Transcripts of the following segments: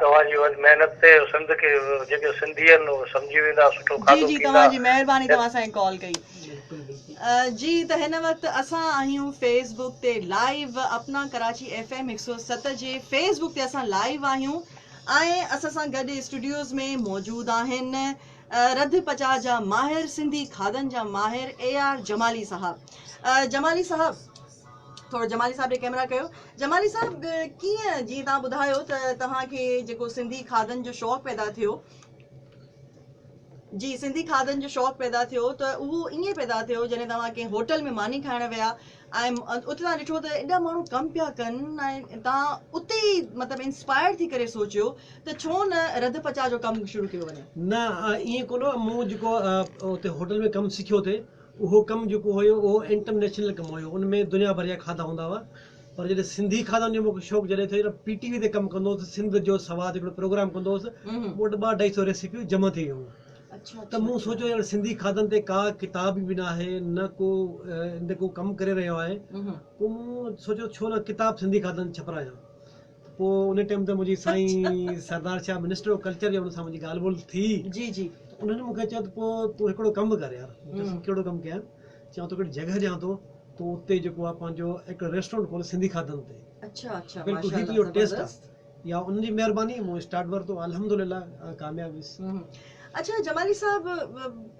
توهان جي وڏي محنت تي سنڌ کي جيڪي سنڌي آهن اهي سمجهي ويندا سٺو جي کاڌو جي ٿيندا. توهان جي مهرباني توهان اسان کي ڪال ڪئي. جي ته هن وقت اسان آهيون فيس بڪ تي لائيو اپنا ڪراچي ايف ايم 107 جي فيس بڪ تي اسان لائيو آهيون ۽ اسان سان گڏ اسٽوڊيوز ۾ موجود آهن رڌ پچاء جا ماهر سنڌي کاڌن جا ماهر اي آر جمالي صاحب جمالي صاحب ٿورو جمالي صاحب ڏي ڪئميرا ڪيو جمالي صاحب ڪيئن جيئن توهان ٻڌايو ته توهان کي جيڪو سنڌي کاڌن جو شوق پيدا ٿيو جي سنڌي کاڌن جو شوق پيدا ٿيو ته اهو ائين پيدا ٿيو جڏهن توهان ڪنهن هوٽل ۾ ماني کائڻ ويا ۽ اتي توهان ڏٺو ته ايڏا ماڻهو ڪم پيا ڪن ۽ توهان اتي ئي مطلب انسپائر ٿي ڪري سوچيو ته ڇو نه رڌ پچاء جو ڪم شروع ڪيو وڃي. نه ائين ڪونه مون جيڪو اتي هوٽل ۾ ڪم سکيو ٿي اهو ڪم جيڪو هيو اهو انٽرنيشنل ڪم هيو ان ۾ دنيا ڀر جا کاڌا هوندا هئا پر جڏهن سنڌي کاڌن جو مونکي شوق جڏهن ٿيو جڏهن پي ٽي وي تي ڪم ڪندو هوس سنڌ جو سواد هڪڙو پروگرام ڪندو هوس مون وٽ ٻه اڍائي سو ريسيپيون جمع ٿي ويون ته مون سوچيو يار سنڌي کاڌن تي ڪا ڪتاب به ناهي نه ڪو ان تي ڪو ڪم ڪري رهيو آهي پوء مون سوچيو ڇو نه ڪتاب سنڌي کاڌن ڇپرايان پوء ان ٽائيم تي منهنجي سائين Sardar Shah minister of culture جي ان سان منهنجي ڳالهه ٻولهه ٿي جي جي انهن مون کي چيو ته پوء تون هڪڙو ڪم ڪر يار مون چيس ڪهڙو ڪم ڪيان چيائون توکي هڪڙي جڳهه ڏيان ٿو تون اتي جيڪو آهي پنهنجو هڪڙو ريسٽورنٽ کول سنڌي کاڌن تي اڇا اڇا بلڪل هي تنهنجو ٽيسٽ آهي يا انهن جي مهرباني مون اسٽارٽ ورتو الحمدلله ڪامياب ويس. اڇا جمالي صاحب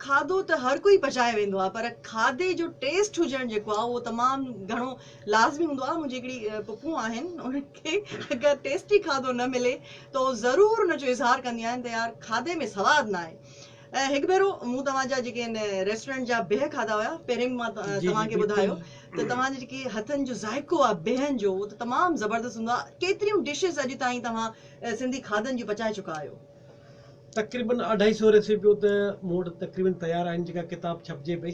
کاڌو ته هر ڪوئي پچائي ويندو آهي پر کاڌي جو ٽيسٽ هجڻ جيڪو آهي اهو تمام گهڻو لازمي هوندو آهي منهنجي هڪڙي پڦون آهن انهن کي اگر ٽيسٽي کاڌو نه ملي ته هو ضرور ان جو اظهار ڪنديون آهن ته يار کاڌي ۾ سواد نه آهي هڪ ڀيرو مون توهان جا جيڪي آهن ريسٽورنٽ جا بيهه کاڌا هيا پهرين به مان توهان کي ٻڌايو ته توهان جي جيڪي هٿن جو ذائقو آهي بيهن جو اهو ته تمام زبردست هوندو آهي ڪيتريون ڊشز اڄ تائين توهان سنڌي کاڌن جون پچائي چڪا آهيو؟ تقريبن اڍائي سو ريسيپيون ته مون وٽ تقريبن تيار آهن جيڪا ڪتاب ڇپجي پئي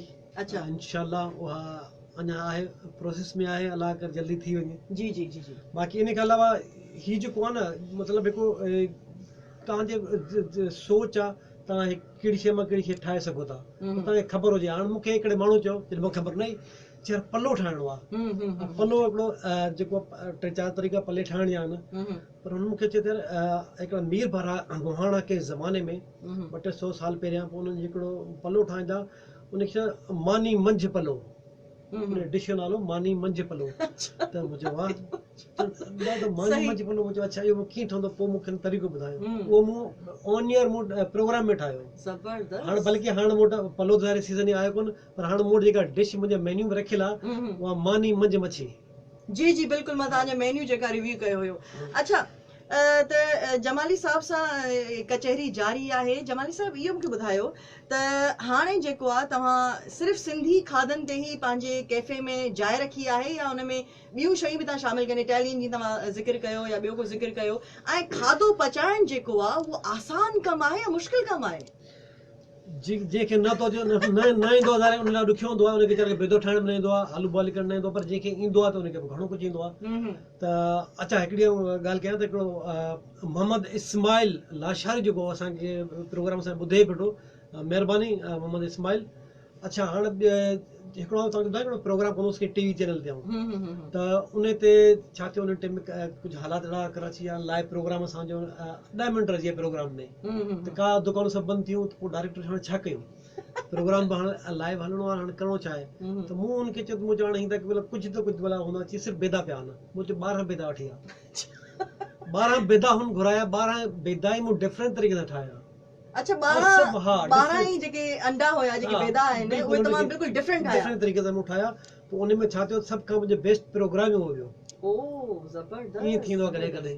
انشاء الله اها اڃا آهي پروسيس ۾ آهي الله ڪري جلدي ٿي وڃي. جي جي جي جي. باقي ان کان علاوه هي جيڪو آهي نه مطلب هڪ توهان جي سوچ آ توهان ڪهڙي شيء مان ڪهڙي شيء ٺاهي سگهو ٿا توهان کي خبر هجي هاڻ مون کي هڪڙي ماڻهو چيو جڏهن مون کي خبر نه هئي چي يار پلو ٺاهڻو آ پلو هڪڙو جيڪو ٽي چار طريقا پلي ٺاهڻ جا آهن پر هن مون کي چيو ته يار هڪڙا مير ڀارا گهاڻا ڪنهن زماني ۾ ٻه ٽي سو سال پهريان پوء انهن هڪڙو پلو ٺاهيندا ان کي ماني منجهه پلو ان ڊش جو نالو ماني منجهه پلو ته مون چيو واهه ٻڌايو ته ماني منجهه پلو مون چيو اڇا اهو ڪيئن ٺهندو پوء مون کي طريقو ٻڌايو اهو مون آن ايئر مون پروگرام ۾ ٺاهيو زبردست هاڻ بلڪه هاڻ مون وٽ پلو ته ظاهر سيزن آيو ڪونه پر هاڻ مون وٽ جيڪا ڊش منهنجي مينيو ۾ رکيل آهي اها ماني منجهه مڇي. جي جي بلڪل مان توهان جو مينيو جيڪا ريويو ڪيو هيو اڇا ته جمالي صاحب سان ڪچهري جاري آهي جمالي صاحب اهو مونکي ٻڌايو ته هاڻي جيڪو آهي توهان صرف سنڌي کاڌن تي ئي پنهنجي ڪيفي ۾ جاء رکي آهي يا ان ۾ ٻيون شيون به توهان شامل ڪيون اٽالين جي توهان ذڪر ڪيو يا ٻيو ڪو ذڪر ڪيو ۽ کاڌو پچائڻ جيڪو آهي اهو آسان ڪم آهي يا مشڪل ڪم آهي؟ جي جنهن کي نه ٿو اچي نه نه ايندو آهي ظاهر ان لاء ڏکيو هوندو آهي ان کي ويچاري کي بيدو ٺاهڻ به نه ايندو آهي آلو بوائل ڪرڻ نه ايندو آهي پر جنهن کي ايندو آهي ته ان کي به گهڻو ڪجهه ايندو آهي ته اڇا هڪڙي آئون ڳالهه ڪيان ته هڪڙو محمد اسماعيل لاشاري جيڪو اسان کي پروگرام اسان ٻڌي پيو مهرباني محمد اسماعيل اڇا هاڻ هڪڙو آئون توهان کي ٻڌايان هڪڙو پروگرام ڪندو هوس ڪنهن ٽي وي چينل تي آئون ته ان تي ڇا ٿيو ان ٽائيم ۾ ڪجهه حالات اهڙا ڪراچي جا لائيو پروگرام اسان جو 10 منٽ رهجي ويا پروگرام ۾ ته ڪا دڪانون سڀ بند ٿيون ته پوء ڊائريڪٽر هاڻ ڇا ڪيون پروگرام به هاڻ لائيو هلڻو آهي هاڻ ڪرڻو ڇا آهي ته مون ان کي چيو ته مون چيو هاڻ هي ته مطلب ڪجهه ته ڪجهه ڀلا هوندو چي صرف بيدا پيا آهن مون چيو 12 بيدا وٺي آ 12 بيدا هن گهرايا 12 بيدا ئي مون ڊفرنٽ طريقي سان ٺاهيا. اڇا 12 ئي جيڪي انڊا هيا جيڪي بيدا آهن اهي تمام بلڪل ڊفرنٽ ٺاهيا. ڊفرنٽ طريقي سان مون ٺاهيا پوء ان ۾ ڇا ٿيو سڀ کان منهنجو بيسٽ پروگرام ئي اهو ويو. او زبردست. ائين ٿيندو آهي ڪڏهن ڪڏهن.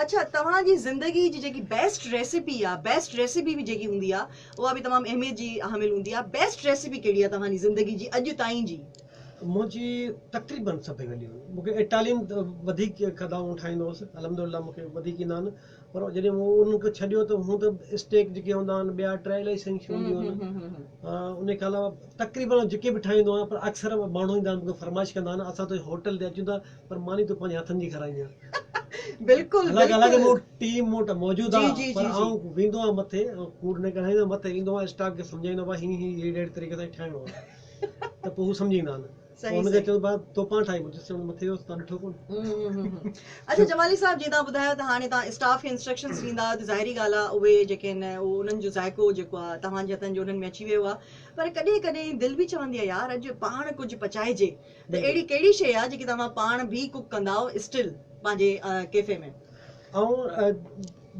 اڇا توهان جي زندگي جي جيڪي بيسٽ ريسيپي آ بيسٽ ريسيپي به جيڪي هوندي آ اها به تمام اهميت جي حامل هوندي آ بيسٽ ريسيپي ڪهڙي آ توهان جي زندگي جي اڄ تائين جي. منهنجي تقريبن سڀئي وڏيون مون کي اٽالين وڌيڪ کاڌا آئون ٺاهيندو هوس الحمدلله مون کي وڌيڪ ايندا آهن پر جڏهن مون انهن کي ڇڏيو ته هون ته اسٽيڪ جيڪي هوندا آهن ٻيا ٽي الاهي شيون هونديون آهن ان کان علاوه تقريبن جيڪي به ٺاهيندو آهيان پر اڪثر ماڻهو ايندا آهن مون کي فرمائش ڪندا آهن اسان تنهنجي هوٽل تي اچون ٿا پر ماني تون پنهنجي هٿن جي کارائيندين بلڪل حالانڪه مون وٽ ٽيم مون وٽ موجود آهي پر آئون ويندو آهيان مٿي ڪوڙ نه ڳالهائيندو آهيان مٿي ويندو آهيان اسٽاف کي سمجهائيندو آهيان هي هي هي اهڙي طريقي سان ٺاهڻو آهي ته پوء هو سمجهي ويندا آهن. پوء هن کي چيو ڀاء تو پاڻ ٺاهي مون چيس مٿي ويس توهان ڏٺو ڪونه. اڇا جمالي صاحب جيئن توهان ٻڌايو ته هاڻي توهان اسٽاف کي انسٽرڪشنز ڏيندا آهيو ته ظاهري ڳالهه آهي اهي جيڪي آهن اهو انهن جو ذائقو جيڪو آهي توهان جي هٿن جو انهن ۾ اچي ويو آهي پر ڪڏهن ڪڏهن دل به چوندي آهي يار اڄ پاڻ ڪجهه پچائجي ته اهڙي ڪهڙي شيء آهي جيڪي توهان پاڻ به ڪوڪ ڪندا آهيو اسٽل پنهنجي ڪيفي ۾؟ آئون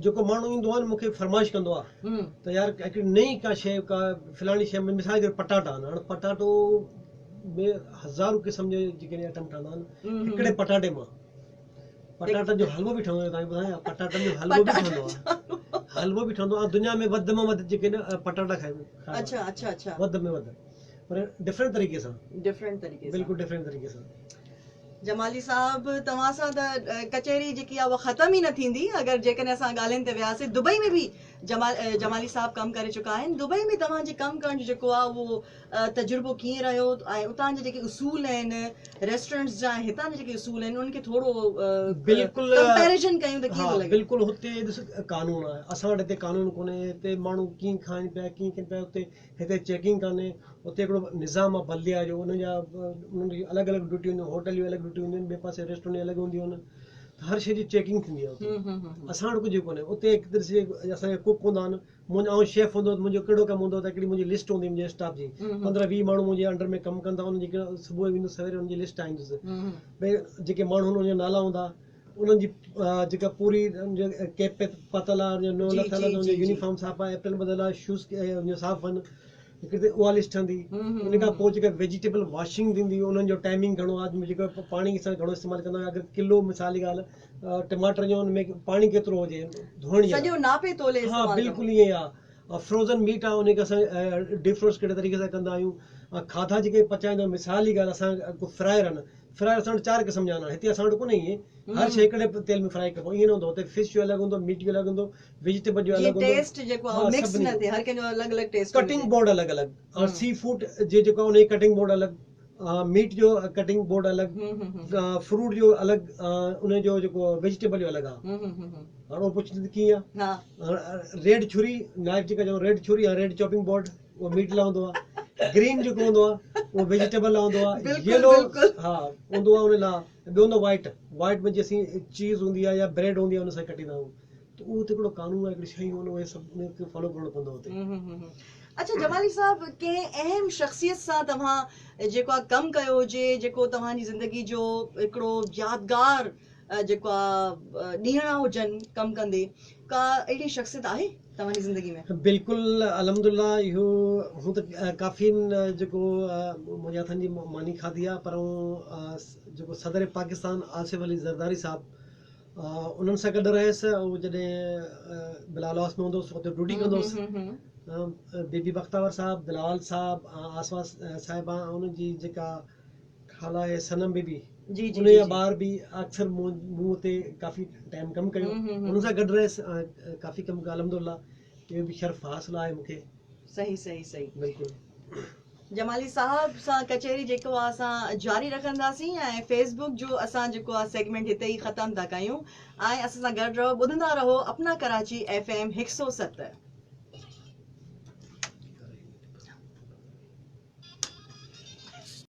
جيڪو ماڻهو ايندو آهي نه مون کي فرمائش ڪندو آهي ته يار هڪڙي نئين ڪا شيء ڪا فلاڻي شيء مثال طور پٽاٽا آهن هاڻي پٽاٽو ۾ هزارون قسم جي جيڪي آئٽم ٺهندا آهن هڪڙي پٽاٽي مان پٽاٽن جو حلوو به ٺهندو آهي توهان کي ٻڌايان پٽاٽن جو حلوو به ٺهندو آهي حلوو به ٺهندو آهي دنيا ۾ وڌ ۾ وڌ جيڪي پٽاٽا کائبا اڇا اڇا اڇا وڌ ۾ وڌ پر ڊفرنٽ طريقي سان ڊفرنٽ طريقي سان بلڪل ڊفرنٽ طريقي سان. جمالي صاحب توهان سان ته ڪچهري جيڪي آهي اها ختم ئي نه ٿيندي اگر جيڪڏهن اسان ڳالهين تي وياسين دبئي ۾ به جمال جمالي صاحب ڪم ڪري چڪا آهن دبئي ۾ توهان جي ڪم ڪرڻ جو جيڪو آهي اهو تجربو ڪيئن رهيو ۽ اتان جا جيڪي اصول آهن ريسٽورنٽس جا ۽ هتان جا جيڪي اصول آهن انهن کي ٿورو بلڪل ڪمپيريزن ڪيون ته ڪيئن ٿو لڳي. بلڪل هتي ڏس قانون آهي اسان وٽ هتي قانون ڪونهي هتي ماڻهو ڪيئن کائن پيا ڪيئن ڪن پيا اتي هتي چيڪنگ ڪانهي اتي هڪڙو نظام آهي بلديا جو انهن جا انهن جي الڳ الڳ ڊيوٽيون هونديون هوٽل جون الڳ ڊيوٽيون هونديون آهن ٻئي پاسي ريسٽورنٽ جون الڳ هونديون آهن ته هر شيء جي چيڪنگ ٿيندي آهي اتي اسان وٽ ڪجهه ڪونهي اتي هڪ طرح سي اسان جا ڪوڪ هوندا آهن منهنجو آئون شيف هوندو هوس منهنجو ڪهڙو ڪم هوندو هو ته هڪڙي منهنجي لسٽ هوندي منهنجي اسٽاف جي 15 20 ماڻهو منهنجي انڊر ۾ ڪم ڪندا انهن جي صبح جو ويندس سويري انهن جي لسٽ آڻيندس ڀئي جيڪي ماڻهو آهن انهن جا نالا هوندا انهن جي جيڪا پوري ڪيپ پاتل آهي ان جو نو لٿل آهي ان جو يونيفارم صاف آهي ايپرن ٻڌل آهي شوز ان جو صاف آهن هڪڙي ته اها لسٽ ٺهندي ان کان پوء جيڪا ويجيٽيبل واشنگ ٿيندي انهن جو ٽائمنگ گهڻو آهي جيڪو پاڻي اسان گهڻو استعمال ڪندا آهيون اگر ڪلو مثال جي ڳالهه ٽماٽر جو ان ۾ پاڻي ڪيترو هجي ڌوئڻ جي سڄو ناپي تولي ها بلڪل ائين آهي فروزن ميٽ آهي ان کي اسان ڊيفروسٽ ڪهڙي طريقي سان ڪندا آهيون کاڌا جيڪي پچائيندا آهيون مثال جي ڳالهه اسان ڪو فرائر آهن فرائي اسان وٽ چار قسم جا آهن هتي اسان وٽ ڪونهي ائين هر شيء هڪڙي تيل ۾ فرائي ڪبو ائين نه هوندو هتي فش جو الڳ هوندو ميٽ جو الڳ هوندو ويجيٽيبل جو الڳ هوندو ٽيسٽ جيڪو آهي مڪس نه ٿئي هر ڪنهن جو الڳ الڳ ٽيسٽ ڪٽنگ بورڊ الڳ الڳ سي فوڊ جي جيڪو ان جي ڪٽنگ بورڊ الڳ ميٽ جو ڪٽنگ بورڊ الڳ فروٽ جو الڳ ان جو جيڪو ويجيٽيبل جو الڳ آهي هاڻ اهو پڇندي ته ڪيئن آهي ريڊ ڇري نائف جيڪا چون ريڊ ڇري يا ريڊ چاپنگ بورڊ اهو ميٽ لاء هوندو آهي گرين جيڪو هوندو آهي اهو ويجيٽيبل لاء هوندو آهي يلو ها هوندو آهي ان لاء ٻيو هوندو وائٽ وائٽ ۾ جي اسين چيز هوندي آهي يا بريڊ هوندي آهي ان سان ڪٽيندا آهيون ته اهو ته هڪڙو قانون آهي هڪڙي شيون آهن اهي سڀ ان کي فالو ڪرڻو پوندو هتي. اڇا جمالي صاحب ڪنهن اهم شخصيت سان توهان جيڪو آهي ڪم ڪيو هجي جيڪو توهان جي زندگي جو هڪڙو يادگار جيڪو آهي ڏينهڙا هجن ڪم ڪندي ڪا اهڙي شخصيت آهي؟ توهان جي زندگي ۾. بلڪل الحمدلله اهو هون ته ڪافي جيڪو منهنجي هٿن جي ماني کاڌي آهي پر هون جيڪو صدر پاڪستان آصف علي زرداري صاحب انهن سان گڏ رهيس هو جڏهن بلاول هائوس ۾ هوندو هوس اتي ڊيوٽي ڪندو هوس بي بي بختاور صاحب بلاول صاحب آصفه صاحبه انهن جي جيڪا خالا آهي صنم بي بي جي جي ان جا ٻار به اڪثر مون اتي ڪافي ٽائيم ڪم ڪيو ان سان گڏ رهيس ڪافي ڪم ڪيو الحمد لله اهو به شرف حاصل آهي مون کي. صحيح صحيح صحيح بلڪل. جمالي صاحب سان ڪچهري جيڪو آ اسان جاري رکنداسين ۽ فيس بڪ جو اسان جيڪو آ سيگمينٽ هتي ئي ختم ٿا ڪيون ۽ اسان سان گڏ رهو ٻڌندا رهو اپنا ڪراچي ايف ايم 107.